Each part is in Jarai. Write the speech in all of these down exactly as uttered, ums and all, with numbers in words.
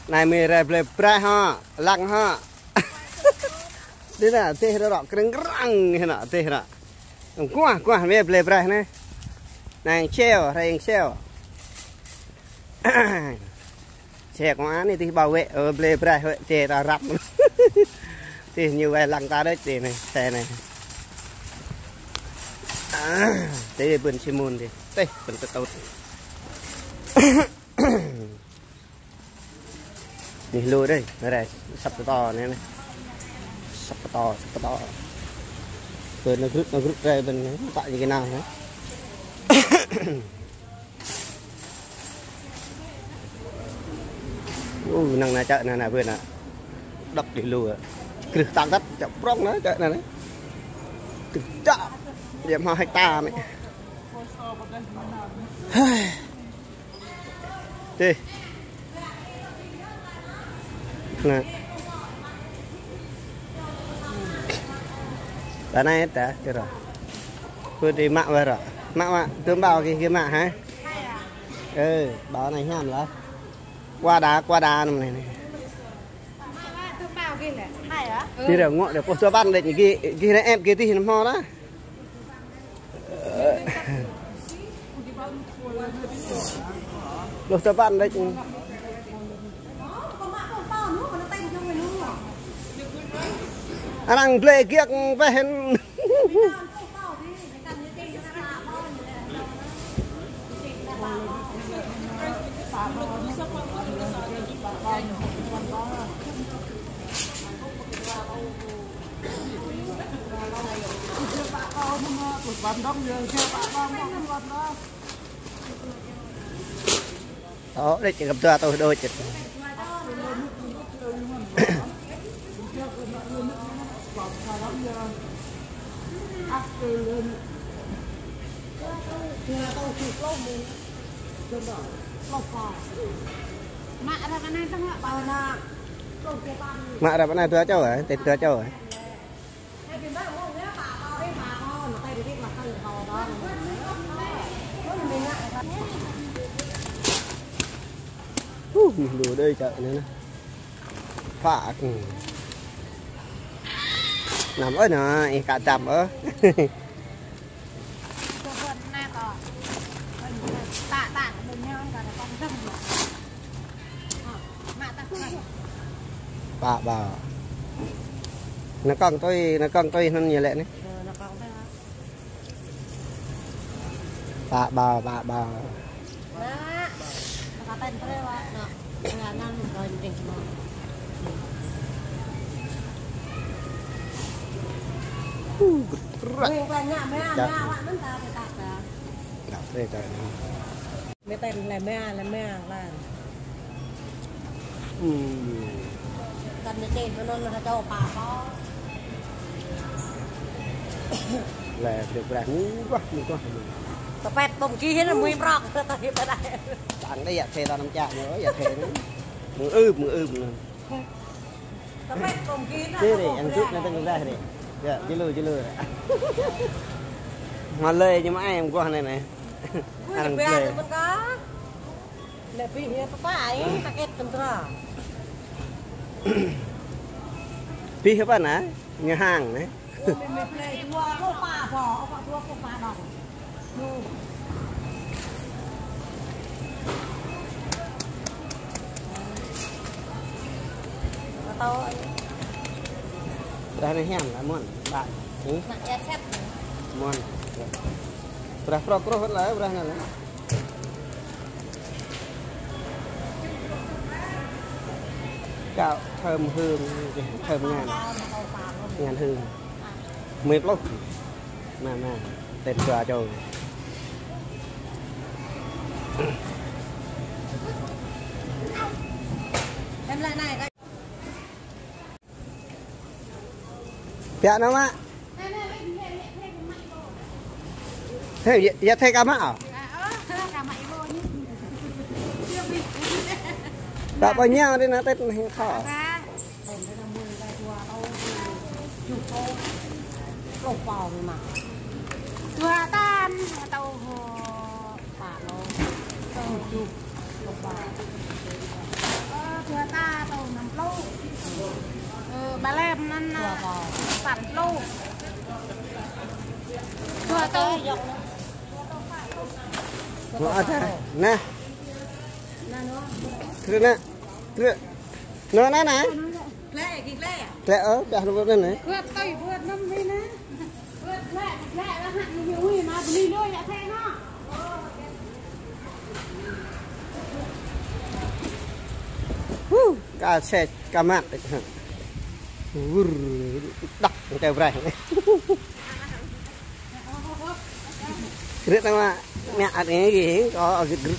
Anai mơi rai blơi braih hă, lăng hă. Dih anai, dih rơ̆k krơ̆ng krăng anai, dih rơ̆k. Kuah, kuah mơi blơi braih anai. Anai čeo, rai čeo. Xe công an anai dih bảo vệ, ơ, blơi braih huĭ, dih ta răp. Dih ñu wai lăng ta đôč dih anai, xe anai. Dih bơ̆n Simon dih. Dih bơ̆n tơtŭt. Anai lu dih, anai, săp pơtô anai, anai. Săp pơtô, săp pơtô. Bơ̆n anai grŭt, anai grŭt rai bơ̆n anai, pă ñu kơnang anai. Ơ, năng anai čă anai, anai bơ̆n anai. Đŏk dih lu. Krưh tang tăt, čă prŏng anai, čă anai, anai. Krưh tang. Dih mă hecta anai. Hai. Dih. Anai. Tơ anai ta, tơ ră. Kơ dih mă wơr ră. Mă, mă, tơm bao gih, gih mă hă? Ơ, bao anai hiam lah. Kuah đa, kuah đa anŭn anai, anai. Dih ră ngŏ dih pô tơ păn đôč gih, gih anai ĕp gih dih anŭn hmâo lah. Lu tơ păn đôč. Arăng blơi giŏng pĕ hĭn. Ơ, đôč găp dua tôh đôč. Mă răp anai dua čô hă? Tĕt dua čô hă? Ơ, mơi lu đơi čă anai anai. Phă. Năm ơi anai, ih kơ dăm ơ. Pă ba. Anai kông tui, anai kông tui anŭn ñu lĕ anai. Pă ba, pă ba. Ơ, gơ̆t ră. Đăp rĕ kơ anai. Mơi ten lĕ mơi, lĕ mơi lan. Ưm. Kăn mơi ten anŭn hă čô pă pô. Lĕ dŏ braih mơguah, mơguah. Tơpĕt ƀơ̆ng gih anŭn mơi prŏk, tơpĕt ƀơ̆ng. Čang đơi yă thê ta anăm čă ñu, yă thê anŭn. Mơ̆ng ưm, mơ̆ng ưm anŭn. Tơpĕt ƀơ̆ng gih anŭn. Dih, dih, yang tŭ anai tơ̆ng dah dih. Yă, jơlu, jơlu. Mă lơi ñu mă ai mơguah anai anai. Arăng blơi. Lĕ pih ñu pơpă ai, ta kĕt kơntra. Pih pơpă anai? Ñu hăng anai. Ơ, mơi, mơi blơi dua pluh pă boh, pă dua pluh pă đŏng. Ñu. Pơtô. Brah anai hiam lah, mơ̆n. Ƀă. Ih. Mă ia sĕt. Mơ̆n. Brah prŏk kroh lah, brah anai lah. Gạo thơm hương, thơm ngàn, ngàn hương. Mười pluh. Mă, mă, ten dua čô. Pia nama. Hei, ya, ya thê ka mă à? Ba bao nhiêu đi na Tết này thọ? Dua tan, tao hô. Pă lô. Tơjuh. Pă. Ơ, Dua ta tơ năm pluh. Ơ, ba lem anŭn, ơ, păn pluh. Dua ta. Ơ, ada. Nah. Terus, nak. Terus. Nah, nah, nah. Glĕ, glĕ. Glĕ, ơ, dah lu anŭn, nah. Buat tơi, buat năm ni, nah. Huh, ka se ka mat. Wur, đăk, kơ brơi. Grit nama mẹ ăn nghe gì, có grit grit.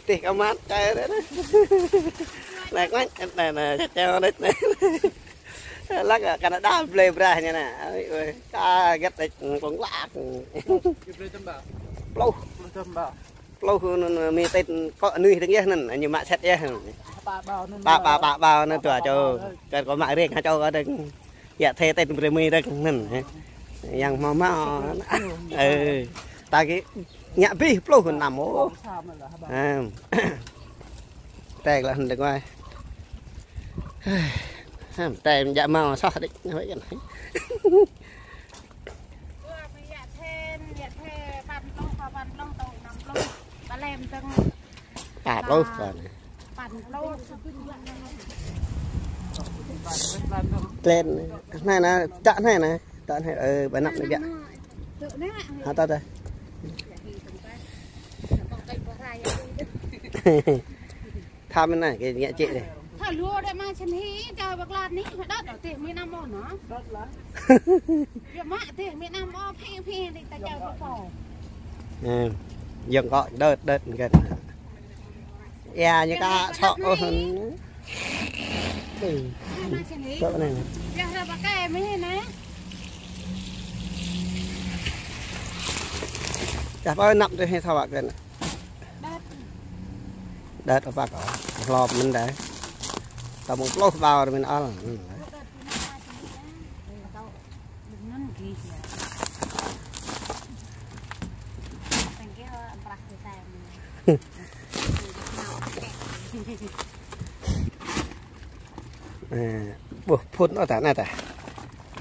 Tih ka mat čai rĕ. Nai, nai, nai, nai, čeo đĕč nai. Lăng Canada blơi brah ñu nai. Ơi, ơi, ka gĕt đĕč, plông lak. Pluh. Pluh anŭn, mi tĕt kơ nuih dơ̆ng yơh anŭn, ñu mă sĕt yơh. Ba, ba, ba, ba anŭn dua čô. Kơ kơ mă rek ha čô kơ dơ̆ng. Yă thê tĕt brơi mi dơ̆ng anŭn, hă. Yang hmâo hmâo. Ơ. Ta kơ ñă bih pluh năm ô. Ơ. Tĕk lah hơndơ̆ng wai. Hă, tĕk jak hmâo soh đĕč. Pă pluh kơ anai. Pă pluh. Tlen. Anai nă, čă anai nă. Čă anai, ơ, ba năm anai biă. Hă, ta, ta. Tham anai, kơ ñă čĕ anai. Thâo lu đĕ mă čăn hĭ, čar Bắc Lan anai, đăt đôč tih mi năm ô nă. Đăt lah. Yua mă tih mi năm ô, phê, phê, đĕč ta čar Bắc Pô. Ơ, yơ̆ng kơ đơ̆t, đơ̆t ngăn. Ia, ñu ka sŏ ôh. Ơ. Tơ anai. Ia, ră ba kai mi anai. Čah pơ năp tơ hĭ thâo wă kơ anai. Đơ̆t. Đơ̆t apa kơ. Hlop mơ̆n đơi. Ta mơ̆ng pluh bao mơ̆n ăl. Ơ, ƀuh phŭn ôh ta anai ta.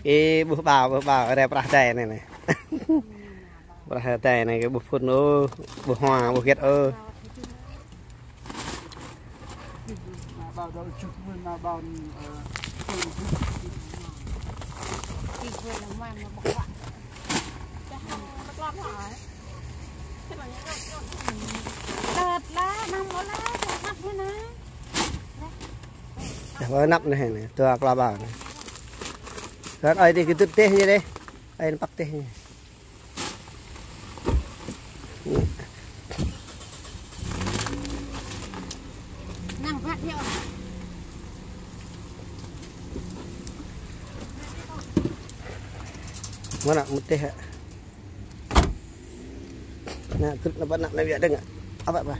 Ih, ƀuh bao, ƀuh bao, rĕ prah dai anai, anai. Prah dai anai kơ ƀuh phŭn ôh, ƀuh hua, ƀuh gĕt ôh. Đơ̆t lah, năm ô lah, đơ̆t lah anai. Dah, ba năm anai, anai, dua klâo bao anai. Kơ ơi dih kơ dŭt dih ñu dih. Ơi nă păk dih ñu. Năng băt ñu. Mơnă mơ̆ tih hă? Nă, krư̆ nă pă nă, nă biă dơ̆ng. Apa, apa?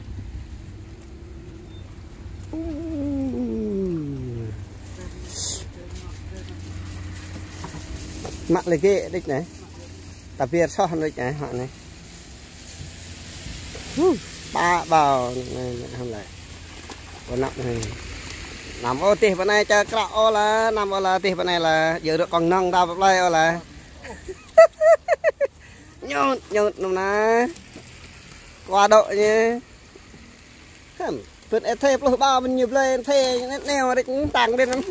Mă lĕ gĕ đĕč anai. Ta pơyơr soh đĕč anai, hă anai. Huh, pă bao anai, anai, hăm lĕ. Pơ năp anai. Năm ô tih pơ anai čar kră ô lah, năm ô lah tih pơ anai lah. Djơ̆ rơ̆ kông nong ta pơ plơi ô lah. Ñŭt, ñŭt nŭm na. Kua dŏ ñu. Hăm, pơ̆n ĕ thê pluh bao mơ̆n ñu blơi thê neo rĕč tăng đĕč nŭm.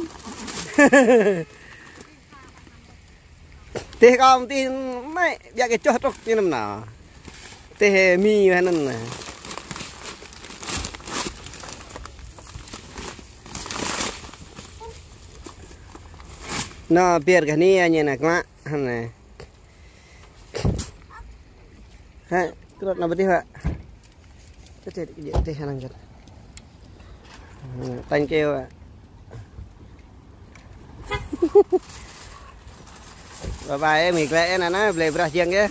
Tih kơ tih mĕ biă kơ čoh trŭk ñu nŭm na. Tih mi wah nŭn na. Nă, pơyơr kơ anai ñu nă klă, hăm nă. Hă, krŭt nă pơ tih wă. Tih, tih, tih, tih, anŭn čăt. Hă, tañ kơ wă. Bye bye, ơ, mi glĕ ơ nă, nă, blơi brah jiăng kơ.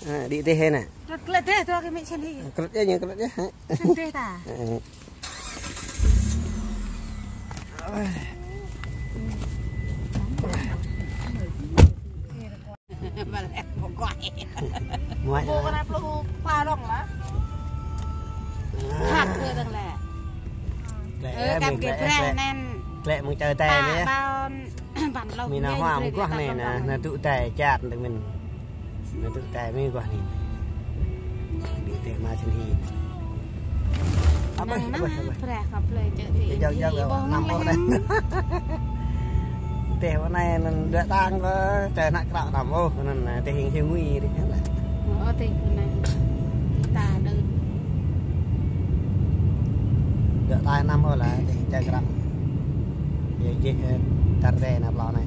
Hă, đĭ tih ơ nă. Krŭt glĕ tih, tui kơ mi čen hĭ. Krŭt yơh, ñu krŭt yơh, hă. Čen tih ta. Hă. Muat. Bố con pluh pha rong lah. Hak kơ dang lĕ. Ơ, cam kơ breh nen. Klĕ mơ̆ng čơ tai nih. Bao ban lôh. Mi na hua mơguah nih, na, na tŭ tai čat dang min. Na tŭ tai mơguah nih. Đi teh ma sân hi. Apa, apa, apa? Breh kơ plơi čơ ti. Jauh, jauh, năm ôh. Teh anai anŭn dua tang kơ, čơ nă kră năm ôh, anŭn teh hing hiu ngui dih. Ơ, teh anai. Ta đơ. Dua tai năm ôh lah, teh čơ kră. Ye, ye, tar teh na plơi anai.